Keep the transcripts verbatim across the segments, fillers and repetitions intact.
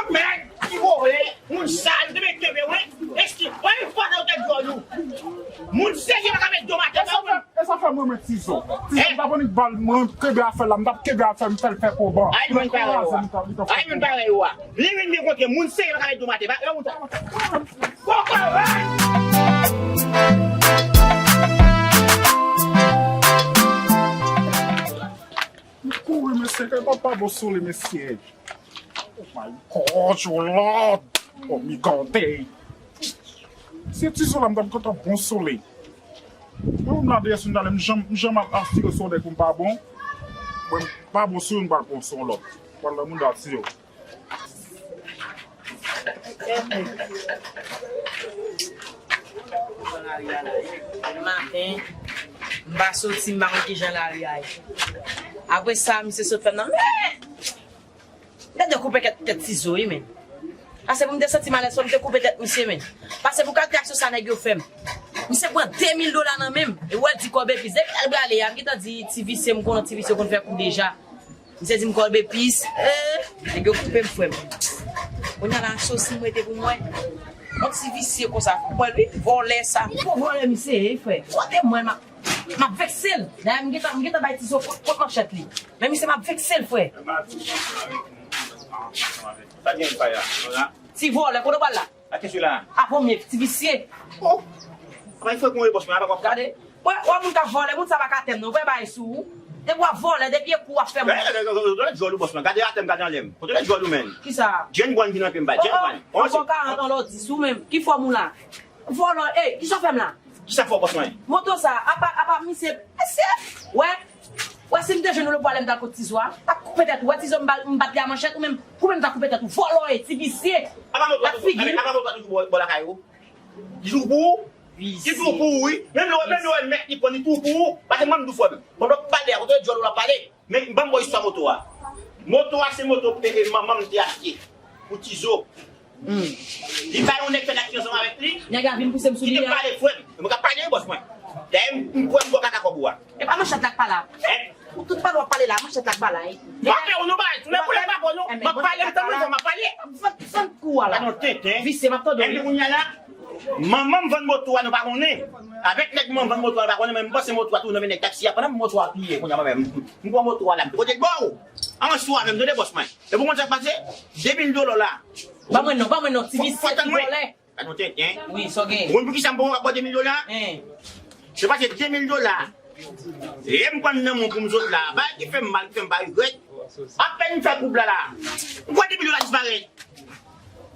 Yon nèg ki vole, moun sal, te met kenbe, wi. Eski, wè yon fwa nan tèt djòl ou. Moun serye pa ka met do m atè, pa ou. E sa fè mwen, mwen Tizo. Tizo, m t ap annik ba l, mwen kenbe afè l la, m t ap kenbe afè m, fè l fè koban. Ay, moun parèy ou a. Ay, moun parèy ou a. Li vin byen kontre, moun serye pa ka met do m atè, pa, yon moun sa. Kòkòrèt! M kouri, mesye, kay papa bon sou li, mesye. Oh my God, oh Lord! Oh, mi gade! Se ti zo la, m t ap kontan bon sole. Mwen, m la deyè sou m talè, m janm, m janm ap asire sou nèg pou m pa bon. Mwen, m pa bon sou youn, m pral pran sou yon lòt. M pral nan moun la asire. Maten, m pa soti, m pa konn kijan lari a ye. Apre sa, misye sot fè m nan men. Gade koupe tèt, tèt Tizo wi, men. Pase pou m te santi m alèz, fò m te koupe tèt misye, men. Pase pou kalite aksyon sa nèg yo fè m. Misye pran de mil dola nan men m. E w wè l di kòb epis. Depi lè l prale a, m gentan di ti visye, m konnen ti visye konn fè kou deja. Misye di m kòb epis. Eh, nèg yo koupe m, frè m. Kounye a la, aksyon si m rete pou m wè. Yon ti visye konsa, fò m wè l wi, vòlè sa. Gwo vòlè misye ye, frè. Kote m wè l, m ap M ap vekse l. Dayè, m gentan, m gentan bay Tizo kot, kot manchèt li. Men misye, m ap vekse l, frè. Sa gen pa ya. Ti vòlè, kote w pral la? A kèsyè la. A, bon, men, ti visye. Oh! Apa fè kon e bòs mwen, apa w ap gade. Wè, wè moun k ap vòlè, moun sa pa ka tè m non. Wè bagay sou ou. Depi w ap vòlè, depi e kou w ap fè moun. Kote djòl ou bòs mwen? Gade atè m, gade anlè m. Kote dòl ou, men? Kisa? Jèn bwàn vin anpe m bay. Jèn bwàn. Oh, oh, ankò karant an lò di sou menm. Ki fòm ou la? Vòlò, ey, kisa w fè m la? Kisa fè w bòs mwen? Moto sa, apa, apa misye, mesye, wè, wè si m te jwenn ou le pwalè m t al kot Tizo a, m t ap koupe tèt ou, wè Tizo m ba-, m bat li a manchèt ou menm, koupe m t ap koupe tèt ou, vòlò e, ti visye. Apa moto a toujou, apa moto a toujou bò, bò lakay ou? Li toujou pou ou? Li tou pou ou, wi. Menm lè, menm lè w mèt li pran, li tou pou ou. Paske mwen, m di w frè m. Pandan w pale a, kote djòl ou la pale. Men, ban m ba w istwa moto a. Moto a, se moto, e, e, manman m te achte pou Tizo. Li pa yon nèg fè n achte ansanm avèk li. Nèg la vin pouse m sou li a. Kite m pale, frè m. Mwen ka pale, wi, bòs mwen. Dayè, m, m kwè m ba w kaka kòb ou a. E pa manchèt la k pa la. Hein? Ou tout pale w ap pale la, manchèt la k pa la, wi. M pa pè w non, bagay. Tounen koulè m pa pè w non. M ap pale, m tann mwen, m ap pale. Fè, fè kou a la. Pa non tenten. Visye, m ap tande w, wi. Epi kounye a la, manman m vann moto a, nou pa konnen. Avèk nèg manman m vann moto a, nou pa konnen, men m panse moto a tou nan men nèg taksi a. Pandan moto a piye, kounye a mwen menm, m pran moto a la, m pote l ba w. An swa menm, tande bòs mwen. Epi w konn sa k pase? De mil dola w la. Ban mwen non, ban mwen non, ti visye, ti vòlè. Gad yon tenten. Wi, sa w gen? Ou konn poukisa m poko ka ba w de mil dola? Hein. Se paske de mil dola, e m pran nan men w pou m sot la. Bagay ki fè m mal, ki fè m pa regrèt. Apèn m fè koub la la, m kwè de mil dola disparèt.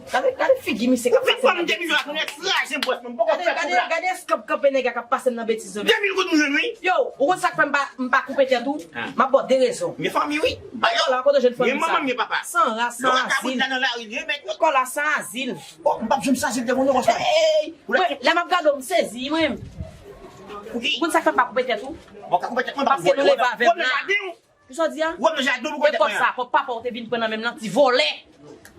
Gade, gade figi misye k ap pase. Ou fin ban m de mil dola, kounye a kraze m bòs mwen, m poko fè koub la. Gade, gade eskanp kanpe nèg la k ap pase m nan betiz yo. De mil goud m jwenn wi. Yo, ou konn sa k fè m pa, m pa koupe tèt ou? M ap ba w de rezon. M gen fanmi wi. Ba yo. Lò la kote w jwenn fanmi sa? Manman m gen papa. San ras, san azil. Lè w ka bout la nan lari, li remèt wi. Kò la san azil. Oh, m p ap janm chache l devan non, konsa. Ey! Mwen, lè m ap gade w, m sezi, mwen. Ou konn sa k fè m pa koupe tèt ou? Bon, ka koupe tèt mwen, m p ap vòlè. Paske nou leve avè m la. Ou wè m nan jaden w? Kisa w di a? Ou wè m nan jaden w pou koupe tèt mwen an? E kòb sa, kòb papa w te vin pran nan men m nan, ti vòlè.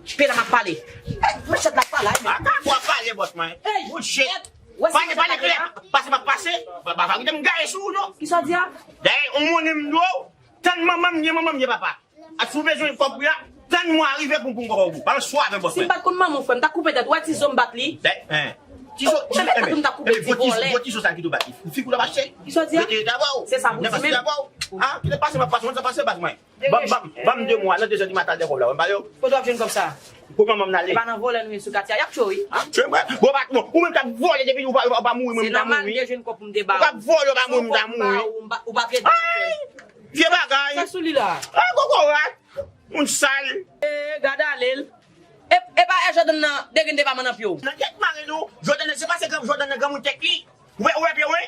Pe la m ap pale. Ey, manchèt la k pa la, wi. A ka fwa pale, bòs mwen. Ey, bullshit. Pale, pale klè. Pase m ap pase. Pa, pa, pa kite m gaye sou ou, non. Kisa w di a? Dayè, yon monnen m dwe w. Tann manman m, gen manman m, gen papa. A si w bezwen kòb wi a, tann mwen rive pou, pou m kòb ou. Pa nan swa avè bòs mwen. Si m pa t konn manman w, frè m, m ta koupe tèt ou. Wè Tizo m bat li. Ben, hein. Tizo, Tizo, enben, enben, gwo Tizo sa ki tou bat li. Figi w la mache. Kisa w di a? Rete avè w. Se sa pou di menm. Ah, kite pase m ap pase, mwen sa pase baz mwen. Ban m, ban m, ban m de mwa, nan de zè di maten al de kòb la, wè m pale w. Kote w ap jwenn kòb sa? Pou manman m n ale. E pa nan vòlè nou ye sou katye a, y ap tchwe w wi. Ah, tchwe mwen. Bon, pa, bon, ou menm k ap vòlè depi ou pa, ou pa mouri, mwen m ta mouri. Se nòmal m te jwenn kòb pou m te ba ou. Ou k ap vòlè, ou pa mouri, m ta mouri. Ou pa, ou pa pèdi. Ay! Vye bagay. Sa sou li la? Ah, kokorat. Moun sal. E, gad ale l. E, e pa e Jordan nan, de grenn de pa man nan pye w. Nan tèt mare nou, Jordan nan, se pa se gran Jordan nan granmoun tèt li. Ou wè, ou wè pye w, wi?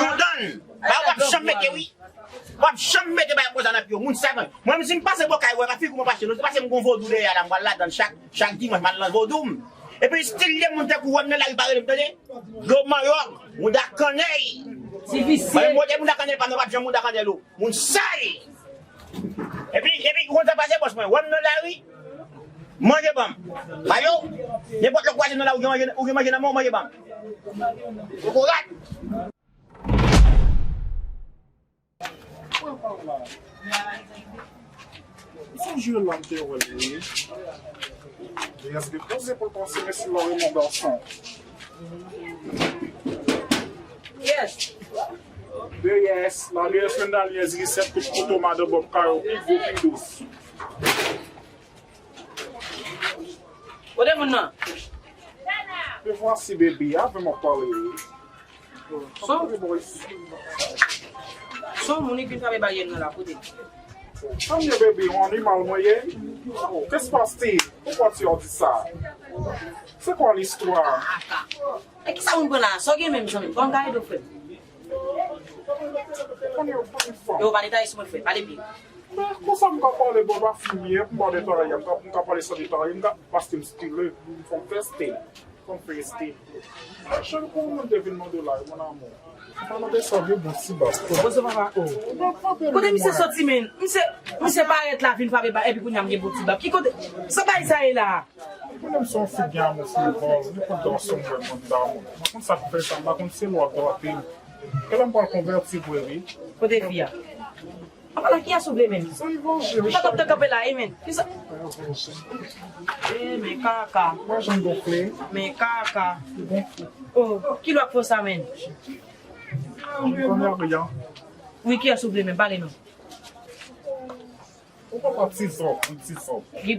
Jordan. Ba, w p ap janm mete, wi. W p ap janm mete bagay konsa nan pye w. Moun sal, mwen. Mwen menm si m pase bò kay ou, e pa figi w m ap achte, non. Se paske m gon vodou dèyè la, m pral ladann chak, chak dimanch, m al nan vodou m. Epi stil de moun tankou w wè m nan lari pale m, tande? Dlo manyòk, mouda kannèl. Ti visye. Mwen, modèl mouda kannèl pa m nan, pa t janm mouda kannèl ou. Moun sal. Epi, epi, ou konn sa pase, bòs mwen? Wè m nan lari, manje ban m. Mayo, nenpòt lè w kwaze m nan lari, ou gen manje, ou gen manje nan men w, manje ban m. Kokorat. Ou sonje lè m te wè l, wi. Leyès gen poze pou l panse, men si lò e mon gason. Yes. Leyès, la Leyès Wendaliez, risèt kout kouto madan Bòb Kayo, pi gwo, pi dous. Kote moun nan? Me vwasi, baby, avè m w ap pale, wi. Son, son moun ki vin frape baryè nan la, kote? Tanmye baby, yon animal mwen ye? Oh, qu'est-ce passe-t-il? Pourquoi tu as dit ça? C'est quoi l'histoire? E kisa moun pran la? Sa w gen menm, zanmi m? Kòman m ka ede w, frè m? Yo, pa detaye sou mwen, frè. Pale byen. Men konsa m ka pale, bon, pa fimye, m pa detaye, m ka, m ka pale san detaye, m ka, paske m style, m fè m fè style. Konfeste. Chèl kou moun te vin mande w la, mon amour. Mwen mande sa vye bon ti bab. Poze papa, oh. Kote misye soti, men? Misye, misye parèt la, vin frape ba, epi kounye a m gen bon ti bab. Ki kote? Sa bay sa ye la? Mwen menm se yon fi gen amour frivòl. Nenpòt gason m wè mwen m damou. Mwen konn sa k fè sa, m pa konn se lwa k dwate m. E la m pral konvèti vre, wi. Kote fi a? Apa la ki a souple menm? Sa evanjil. Sa t ap te kanpe la, wi, men. Kisa? E, men kaka. Mwen janm gonfle. Men kaka. Gonfle. Oh, ki lwa k fè w sa, men? Mwen konnen anyen. Wi, ki a souple menm? Pale non. Ou papa Tizo, Tizo. Li,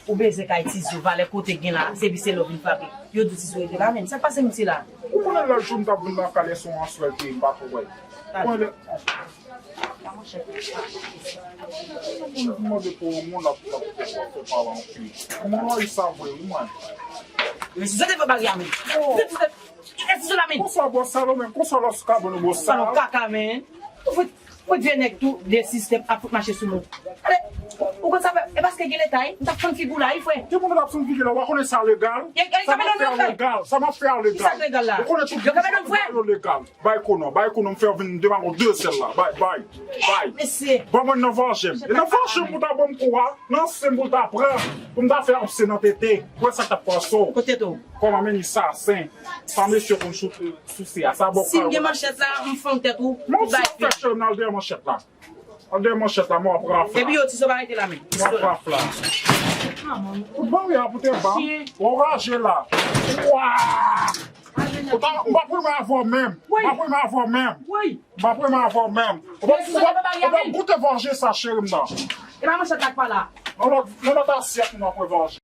ou bezwen kay Tizo, valè kote gen la, se visye lè w vin frape. Yo di Tizo rete la, men. Sa k pase misye la? Ou konnen lòt jou m t ap vin lakay, se yon aswè l te ye, m pa t wè. Konnen lè. Moun mande pou yon moun ap, ap, ap fè pale anpil. Moun rayi sa vre, wi, mwen. Men si se te fè bagay a, men. Oh. Si se te fè, si se te fè la, men. Konsa, bò salo, men. Konsa, lòs ka, bon, bò salo. Salo kaka, men. Ou fè, ou fè vye nèg tou, de sistèm ap fout mache sou moun. Ale, ou, ou Konn sa fè, e paske gen leta, wi. M t ap fann figi w la, wi, frè. Ki moun w t ap fann figi la? Ou pa konnen sa legal? Sa m ap fè a legal. Sa m ap fè a legal. Ou konnen tout bagay yo legal. Bay kou non, bay kou non, m fè w vin demagoug de sèl la. Bay, bay, bay. Mesye. Ban mwen nan vanje m. E nan vanje m pou ta ban m kou a, nan sen m pou ta pran, pou m ta fè obse nan tete. Wè sa k t ap pase w. Kote to? Kòman menm sasen? Sa mesye konn sou, sou se a, sa bòk. Si m gen manchèt la, m fann tèt ou. Mwen si w ap fè chè m nan al dèyè manchèt la. Al dèyè manchèt la, mwen ap rafla. Epi yo, Tizo pa rete la menm. Mwen ap rafla. Kout bal la pou te ban. Ou raje la. Wa! Ou ta, m pa pran avè w menm. M pa pran avè w menm. M pa pran avè w menm. Ou pa, ou pa, ou pa goute vanje sa, cheri m nan. E pa manchèt la k pa la. Nan lòt, nan lòt asyèt, nou ap wè vanje.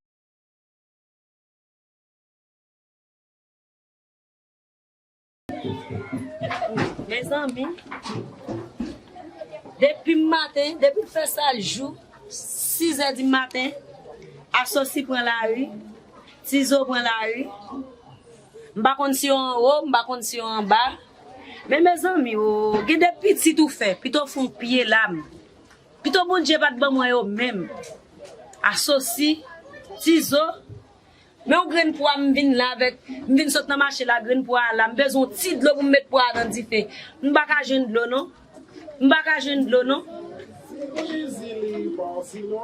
Mezanmi, depi maten, depi l fè sa jou, sizè di maten, Asosi pran lari, Tizo pran lari. M pa konn si yo anwo, m pa konn si yo anba. Men mezanmi, o, gen de pitit ou fè, pito w fè yon pye lam. Pito Bondye pa t ban mwen yo menm. Asosi, Tizo, men yon grenn pwa m vin la avèk, m vin sot nan mache la, grenn pwa a la, m bezwen yon ti dlo pou m met pwa a nan dife. M pa ka jwenn dlo non. M pa ka jwenn dlo non. Zili zili bazilo.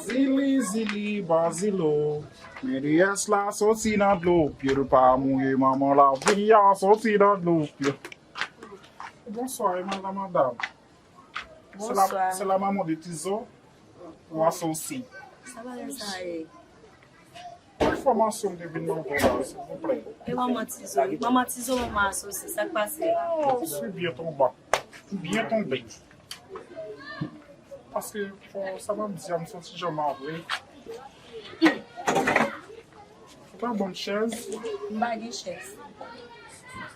Zili zili bazilo. Meryès la soti nan dlo. Pye l pa mouye, manman lavi a soti nan dlo. Pye. Bonswa, e madan, madanm. Se la, se la manman de Tizo ou Asosi? Sa bagay sa ye? Ki enfòmasyon m te vin mande w la, silvouplè? E manman Tizo, wi. Manman Tizo, manman Asosi, sa k pase? Oh, c'est bien tombé. Bien tombé. Paske fò, sa m ap di a, m soti jan m ap vre. Ou pa ban m chèz? M pa gen chèz.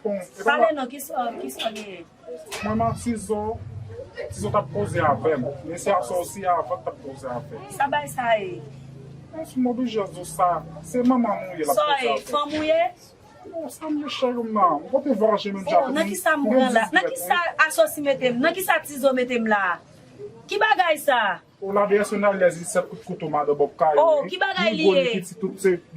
Bon, e pa... Pale non, kisa, kisa w genyen? Mwen, m ak Tizo, Tizo t ap koze avè m. Men se Asosi avan k t ap koze avè m. Sa bay sa ye? Bon, si m oblije di w sa, se manman m ou ye l ap koze avè m. Sa w ye? Fanm ou ye? Oh, sa m ye, cheri m nan. M pote vanje menm jan. Oh, nan kisa m pran la? Nan kisa Asosi mete m? Nan kisa Tizo mete m la? Ki bagay sa? Oh, la déesse, on a les sept kout kouto madan Bòb Kayo. Oh, ki bagay li ye?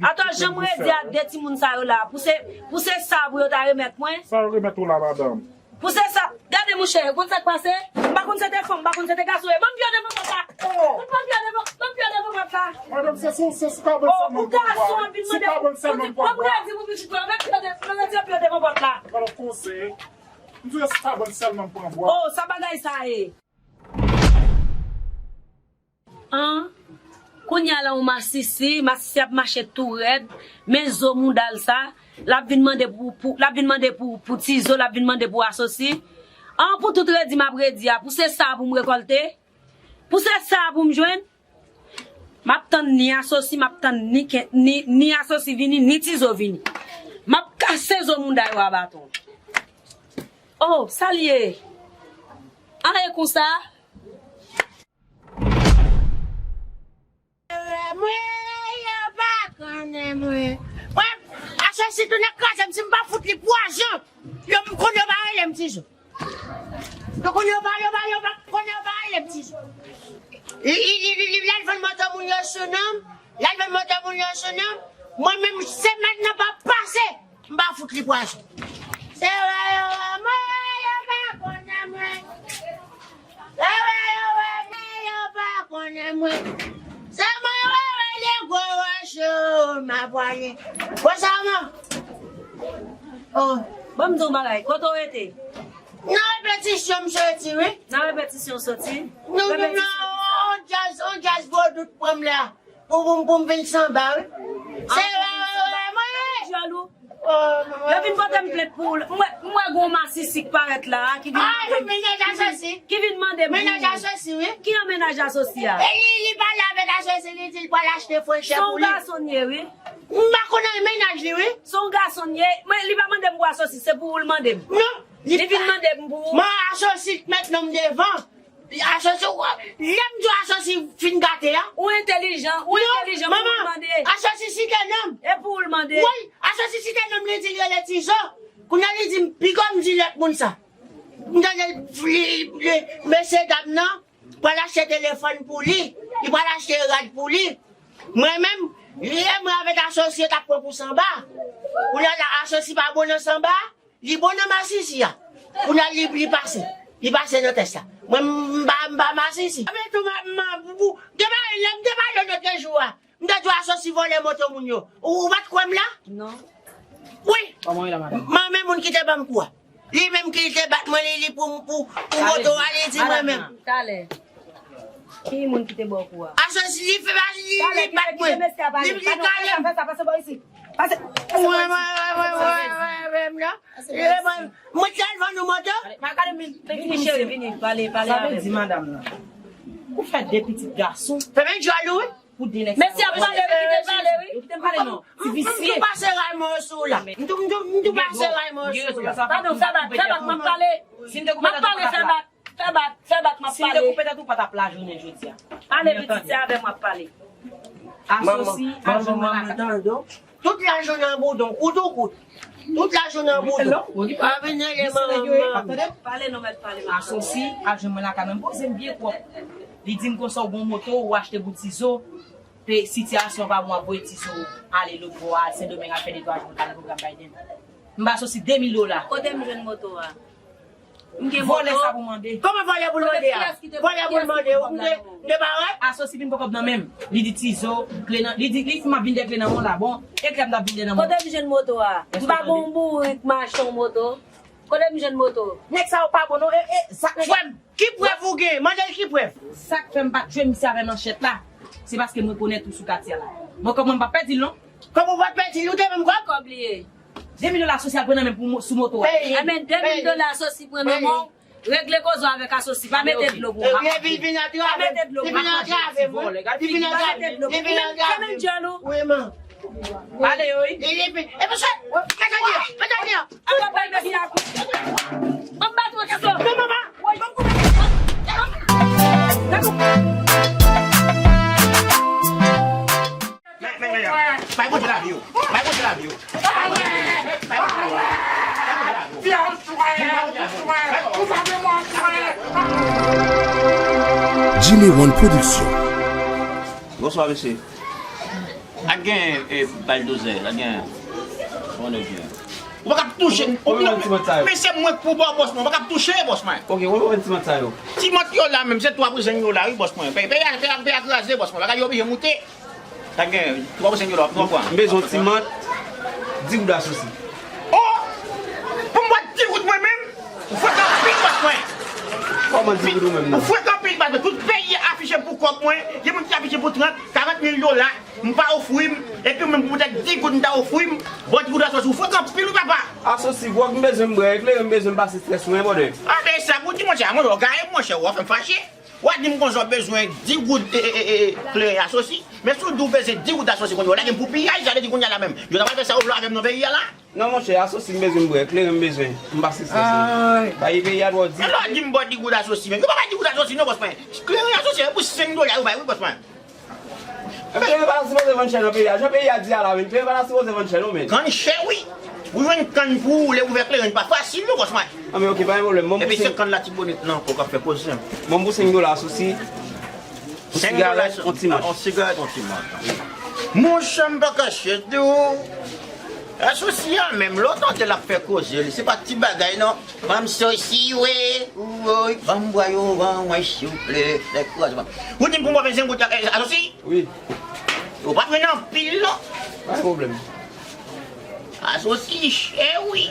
Atò, jan m redi ak de timoun sa yo la, pou se, pou se sa pou yo ta remèt mwen? Sa yo remèt ou la, madanm? Pou se sa, gade monchè, ou konn sa k pase? M pa konn se te fanm, m pa konn se te gason, e ban m pye devan pòt la. Oh! Ban m pye devan, ban m pye devan pòt la. Madanm, se sou, se sou kabann sèlman m pran bwa. Oh, pou gason ap vin mande, ban m redi pou pitit mwen, ban m pye devan pòt la. Alò, koze. M di w se sou kabann sèlman m pran bwa. Oh, sa bagay sa ye? An, kounye a la yon masisi, masisi ap mache tou rèd, men zo mouda l sa, l ap vin mande pou, pou, l ap vin mande pou, pou Tizo, l ap vin mande pou Asosi. An, pou tout redi m ap redi a, pou se sa pou m rekòlte, pou se sa pou m jwenn, m ap tann ni Asosi, m ap tann ni Ken, ni, ni Asosi vini, ni Tizo vini. M ap kase zo mouda yo a baton. Oh, sa l ye? An, e konsa? Mwen, yo pa konnen mwen. Mwen, Asosi tounen kraze m si m pa fout li pwazon. Yo, m konn yo pa rele m Tizo. Yo konn yo pa, yo pa, yo pa, konn yo pa rele m Tizo. Li, li, li, li, li, l al vann moto moun yo sou non m. L al vann moto moun yo sou non m. Mwen menm, semèn nan pa pase. M pa fout li pwazon. Se wè yo wè mwen, yo pa konnen mwen. Se wè yo wè mwen, yo pa konnen mwen. Se mwen wè wè le gwo wòch yo m ap pwanye. Bon, sa man. Oh. Ban m di w yon bagay, kote w rete? Nan repetisyon m soti, wi. Nan repetisyon w soti? Nou, nou, nan, on djaz, on djaz vodout pran m la. Pou, pou, pou m vin sanba, wi. Se wè, wè, wè, mwen. Dyòl ou? Oh, mwen. Yo vin pote m plent pou ou. M wè, m wè gon masisi k parèt la a, ki vin mande m. Mennaj Asosi. Ki vin mande m pou ou. Mennaj Asosi, wi. Ki an mennaj Asosi a? E li, li pale avèk Asosi, li di l pral achte frenchè pou li. Se yon gason l ye, wi. M pa konnen mennaj li, wi. Se yon gason l ye. Men li pa mande m pou Asosi, se pou ou l mande m. Non. Li vin mande m pou ou. Mwen Asosi k met non m devan. Asosi, lè m di w Asosi fin gate a. Ou entèlijan, ou entèlijan pou ou l mande. Asosi site non m. E pou ou l mande. Wi, Asosi site non m, li di l rele Tizo. Kounye a li di m, piga m di lòt moun sa. M tande li, li, mesye dam nan. Pral achte telefòn pou li. Li pral achte rad pou li. Mwen menm, lè mwen avèk Asosi yo t ap pran pou sanba. Kounye a la, Asosi pa bon nan sanba. Li bon nan masisi a. Kounye a li, li pase. Li pase nan tès la. Mwen, m pa, m pa masisi. Mwen tou, m, m, m, m te pale, lè m te pale lòt jou a. M te di w Asosi vòlè moto moun yo. Ou, ou pa t kwè m la? Non. Wi. Kòman w ye la, madanm? Mwen menm moun ki te ban m kou a. Li menm ki te bat mwen, li, li pou, pou, pou moto a, li di mwen menm. Talè. Ki moun ki te ba w kou a? Asosi, li fè, li, li bat mwen. Li, li kale m. Pase, pase bò isit. Pase, pase bò isit. Mwen, mwen, mwen, mwen, mwen, mwen, mwen, mwen, mwen, mwen, mwen tèlman nou moto. Vini, cheri, vini, pale, pale avè m. Sa vle di, madanm nan, ou fè de pitit gason. Fè men djòl ou, wi. Pou de nèg sa yo. Mesye ap pale, wi, kite pale, wi. Kite m pale, non. Ti visye. M tou pase ray mwen sou la. M tou, m tou, m tou pase ray mwen sou la. Padon, fè bak, fè bak, m ap pale. M ap pale, fè bak, fè bak, fè bak, m ap pale. Si m te koupe tèt ou, pa t ap la jounen jodi a. Pale pitit, se avè m w ap pale. Asosi a jwenn mwen lakay. Tout lajounen boudon, kout ou kout. Tout lajounen boudon. Pa vin rele manman. Pale non, mèt pale. Asosi a jwenn mwen lakay, men m poze m byen pwòp. Li di m konsa w gon moto, ou achte pou Tizo. Pe, sitiyasyon pa bon, ap voye Tizo ale lòt bò a, al Sendomeng al fè netwayaj moto a nan pwogram Biden. M ba Asosi de mil dola. Kote m jwenn moto a? M gen moto. Vòlè sa pou mande. Kòman vòlè pou l mande a? Vòlè pou l mande, ou m de, m de bagay? Asosi vin pran kòb nan men m. Li di Tizo, kle nan, li di, li di m ap vin de kle nan men w la. Bon, e kle m t ap vin de nan men w. Kote m jwenn moto a? M pa gon bourik machann moto. Kote m jwenn moto? Nèg sa yo pa bon non. E, e, sa nèg. Frè m, ki prèv ou gen? Mande l ki prèv. Sa k fè m pa t jwe misye avè manchèt la, se paske m rekonèt ou sou katye a la. Mwen kòb mwen m pa pèdi l non. Kòb ou pa t pèdi l, ou te ban m kòb? Kòb li ye. De mil dola Asosi al pran nan men pou mo-, sou moto a. Enben, de mil dola Asosi pran nan men w. Regle koze w avèk Asosi, pa mete dlo pou mwen. Epi li vin antrave m. Li vin antrave m, wi. Li vin antrave m. Li vin antrave m. Wi, man. Pale yo, wi. Li, li vin, e mesye, mete dèyè, mete dèyè. An pa bay mesye a kou. Ban m bat ou, Tizo. Non, manman. Woy, ban m kou. Men, men, men, bay Bondye lavi w. Bay Bondye lavi w. Bay Bondye lavi w. Bay Bondye lavi w. Jimmy One Production. Bonswa, mesye. Ak gen, e, baldozè, ak gen. Ou pa ka touche. Ou pran ti mant sa yo. Men se mwen k pou ba w, bòs mwen. Ou pa ka touche, bòs mwen. Ok, ou pran ti mant sa yo. Ti mant yo la menm, se twa pou senk dola, wi, bòs mwen. Peyi a, peyi a, peyi a kraze, bòs mwen. Bagay yo oblije moute. Sa gen, twa pou senk dola, nou pran. M bezwen ti mant, di goud Asosi. Oh! Pou m ba w di goud mwen menm? Ou frèk anpil, bòs mwen. Kòman di goud ou menm nan? Ou frèk anpil, paske tout peyi a afiche pou kòb mwen. Gen moun ki afiche pou trant, karant mil dola. M pa ofri m, epi w menm poutèt di goud m ta ofri m, bon, di goud Asosi, ou frèk anpil wi papa. Asosi, gwòg m bezwen m bwè, eklere m bezwen m pase estrès mwen, brother. Anben sa pou di monchè, monchè, w gaye m monchè, w ap fè m fache. W a di m konsa w bezwen di goud, e, e, e, e, kleren Asosi, men si w di w bezwen di goud Asosi, kounye a w lage m pou piyay, sa vle di kounye a la menm. Yo ta pral fè sa yo vle avè m nan peyi a la. Non, monchè, Asosi m bezwen m bwè, kleren m bezwen, m pase estrès mwen. Bay peyi a twò di. E lè w di m ba w di goud Asosi menm, yo pa bay di goud Asosi non, bòs mwen. Kleren Asosi, e pou senk dola yo bay wi, bòs mwen. Kleren pa sipoze vann chè nan peyi a. Jan peyi a di a la, men kleren pa ta sipoze vann chè non, men. Kann chè wi. Pou jwenn kann pou ou, lè ou ouvè kleren pa fasil non, bòs mwen. Anben ok, pa gen pwoblèm. Epi se kann Latibonit lan ankò k ap fè koze. Ban m pou senk dola Asosi. Senk dola, sigarèt, yon ti mant. Yon sigarèt, yon ti mant. Monchè, m pa kache di w. Asosi a menm, lè w tande l ap fè koze li, se pa ti bagay non. Ban m Asosi wi, woy, ban m bwè yon ran, wi, souple. Lè kraze, ban m. Ou di m pou m bwè vennsenk goud, e, Asosi? Wi. Ou pa t jwenn anpil non. Pa gen pwoblèm. Asosi chè wi.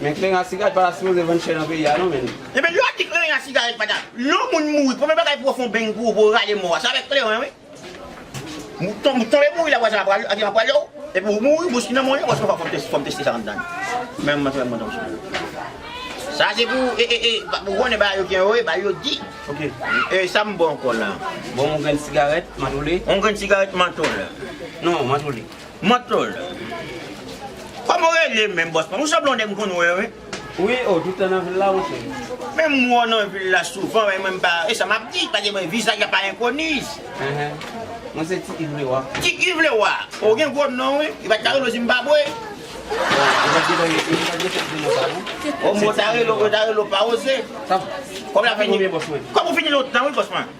Men kleren a sigarèt pa ta sipoze vann chè nan peyi a non, men. Enben lè w di kleren a sigarèt pa ta, lè yon moun mouri, premye bagay pou w fè yon beny pou w, pou w rale mò a, se avèk kleren wi. Ou tonbe, ou tonbe mouri la, vwazin ap rale, ap rale w. Epi ou mouri, bouch ki nan mwen, bòs mwen, fò m teste, fò m teste sa anndan. Men mwen, mwen, mwen, mwen. Sa se pou, e, e, e, ou konnen bagay yo gen yo, e, bagay yo di. Ok. E, sa m ba w ankò la. Bon, yon grenn sigarèt, mantole. Yon grenn sigarèt, mantole. Non, mantole. Mantole. Kòman w rele menm, bòs mwen? Ou sanble yon nèg m konn wè, wi. Wi, o, toutan nan vil la, monchè. Men m wè w nan vil la souvan, men mwen m pa, e sa m ap di, paske mwen vizaj la pa enkoni. Enhen. Mwen se Ti Iv Lewa. Ti Iv Lewa. O, gen gwo non, wi. Li pa t ka rele w Zimbabwe. Bon, li pa t gentan, li pa t gentan di non sa, non. O, mwen ta rele w, mwen ta rele w pa oze. Sa, kòb la fini. Konbyen, bòs mwen? Kòb ou fini lontan, wi, bòs mwen.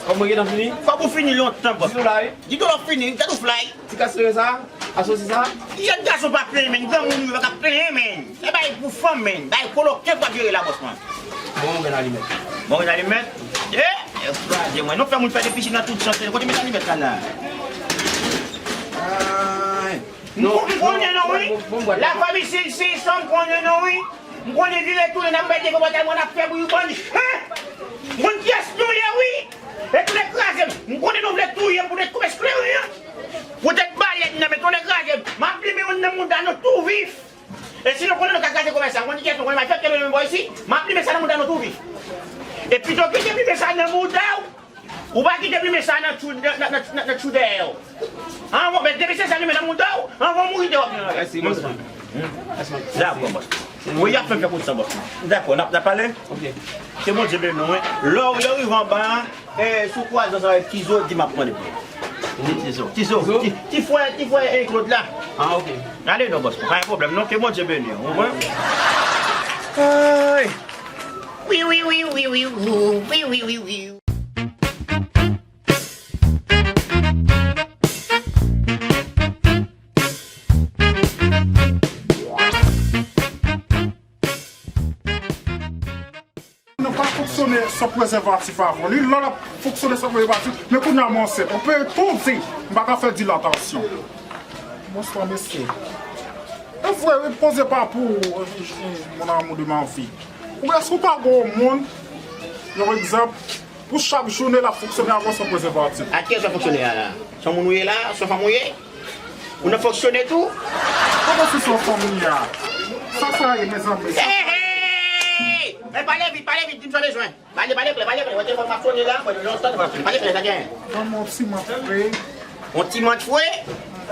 Kòb mwen gentan fini? Kòb ou fini lontan, bòs. Dis dola, wi. Dis dola fini, gad ou flay. Ti kas leve sa? Asosi sa? Jèn gason pa plenyen, menn. Granmoun yo pa ka plenyen, menn. Se bay pou fanm, menn. Bay koloke pou ap jere la, bòs mwen. Bon, ou gen alimèt. Bon, ou gen alimèt? E, e, kraze mwen. Nou fè moun fè de pisin nan tout sans. Kote met alimèt la, la? Ay. M konnen non, wi. Lafanmi Silsis, m konnen non, wi. M konnen vire tounen n ap bay devan batay mwen, n ap fè bri bandi. Hein? M konn kiyès nou ye, wi. E tounen kraze m. M konnen nou vle touye m pou tèt koupe sklerin an. Pou tèt balèn nan, men tounen kraze m. M ap limen youn nan mouda nou tou vif. E si nou konnen nou ka kraze komès la, m konn kiyès nou konnen, m al fè kèl menm bò isi, m ap limen sa nan mouda nou tou vif. E pito kite limen sa nan mouda w, ou pa kite limen sa nan tchou, nan, nan, nan, nan tchou dèyè w. An, bon, men depi se sa limen nan mouda w, anvan w mouri de w ap gen anrè. Mèsi, bòs mwen. Dakò, bòs. Wi, y ap fè m fè kout san, bòs mwen. Dakò, n ap, n ap pale? Ok. Ke Bondye beni w, wi. Lè w, lè w rive anba a, e, si w kwaze ansanm avèk Tizo, di m ap mande pou ou. Wi, Tizo. Tizo, Tizo? Ti, ti frè, ti frè, e, Claude la. Ah, ok. Ale non, bòs. Pa gen pwoblèm, non. Ke Bondye beni w, ou konprann? Ay! Wi, wi, wi. Nou pa fonksyone san prezèvatif avan. Li, lè l ap fonksyone san prezèvatif, men kounye a m ansent. Ou pe tou di, m pa ka fè dilatasyon. Bonswa, mesye. E vre, wi, poze pa pou, euh, mon amour de ma vie. Ou èske ou pa gen yon moun, yon egzanp, pou chak jounen l ap fonksyone avan san prezèvatif? A kiyès w ap fonksyone a la? Se yon moun ou ye la? Se yon fanm ou ye? Ou nan fonksyone tou? Kòman se sou fanmi a? Sa sa ye, mezanmi? Hey, hey! Men pale vit, pale vit, di m sa w bezwen. Pale, pale klè, pale klè. Wè telefòn m ap sonnen la, mwen lontan, pale klè, sa gen. Ban m yon ti mant fre. Yon ti mant fre?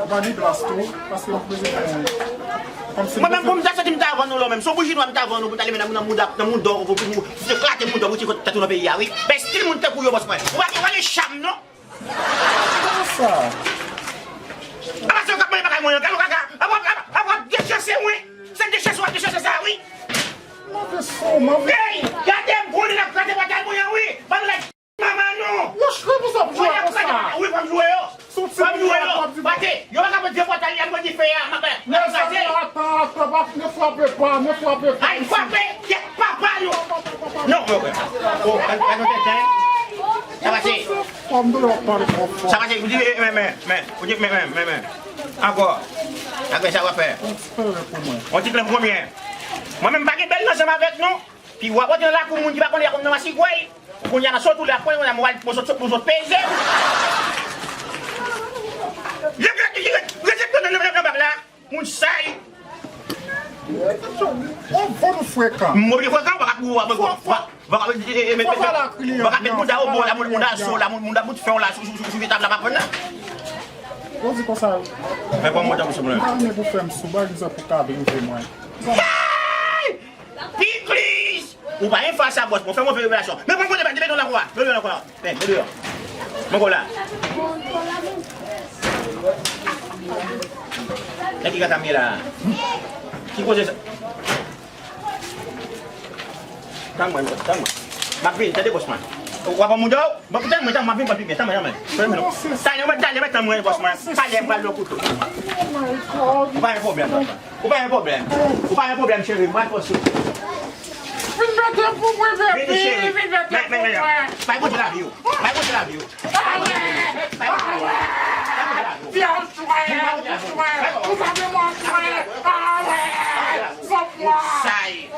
Ban li glas tou, paske m bezwen yon, kòmsi mwen menm pou m ta soti m ta vann ou lò menm. Se yon bouji nwa m ta vann ou pou m ta limen nan, nan mouda, nan mouda w, pou, pou, pou, pou eklate mouda w, pou ti kote tèt ou nan peyi a, wi. Men stil moun tankou yo, bòs mwen. Ou pa gen, ou pa gen cham, non? Kòman sa? Apa se yo k ap manje bagay mwen yo, galo kaka, ap, ap, ap, ap, ap dechase mwen. Se dechase w ap dechase sa, wi. Move son, move. Hey, gade m konnen n ap kraze batay mwen an, wi. Ban nou la manman nou. Woch, kòman sa ap jwe konsa? Wi, fò m jwe yo. Fò m jwe yo. Pase, yo pa ka pran de bwat al, y ap mwen dife a, m ap, m ap kraze. Mezanmi, atan, atan, pa, ne frape pa, ne frape pa. Ay, frape, kèt papa nou. Non, mwen wè. Oh, al, al, al, al. Sa pase. Fò m dwe pale twò fò. Sa pase, ou di, eh, men, men, men. Ou di, men, men, men, men. Ankò. Ankò, sa w ap fè? On ti kleren pou mwen. On ti kleren pou mwen. Mwen menm, pa gen bèl ansanm avèk nou. Pi w ap antre nan lakou moun ki pa konnen, y ap nan masigwèy. Kounye a nan sot ou la, kounye a mwen, mwen sot, sot, mwen sot peze. Rete, rete, rete, rete nan, nan, nan, nan bak la. Moun say. On bon nou frekan. M oblije frekan, w pa ka pou, w pa ka, w pa ka, w pa ka met mouda w bò la, moun, moun da so la, moun, moun da bout fen w la, sou, sou, sou, sou etab la, pa pran nan. Ou di konsa. Fè pa mouda m sou mwen. M pa vle pou fè m sou, ba egzanp pou ka drive mwen. Hey! Pikliz! Ou pa gen fwa sa, bòs. Mwen fè move revelasyon. Men mwen konnen, men deyò nan kò a. Men deyò nan kò a. Men, men deyò. Men kò la. Nan ki kaka m ye la? Ki koze sa? Tann mwen, bòs, tann mwen. M ap vini, tande bòs mwen. W ap ban mouda w? Bon, tann mwen, tann mwen, m ap vini, m ap vini, tann mwen, tann mwen. Talè mwen, talè mwen, tann mwen, bòs mwen. Talè m pral lòt kote. Ou pa gen pwoblèm, bòs mwen. Ou pa gen pwoblèm. Ou pa gen pwoblèm, cheri. Mwen pran sou. Vin mete pou mwen, baby. Vin, cheri. Vin mete pou mwen. Bay Bondye lavi w. Bay Bondye lavi w. Awe! Awe! Di al jwe, al jwe. Ou pa vle mwen jwe. Awe! Fò mwen.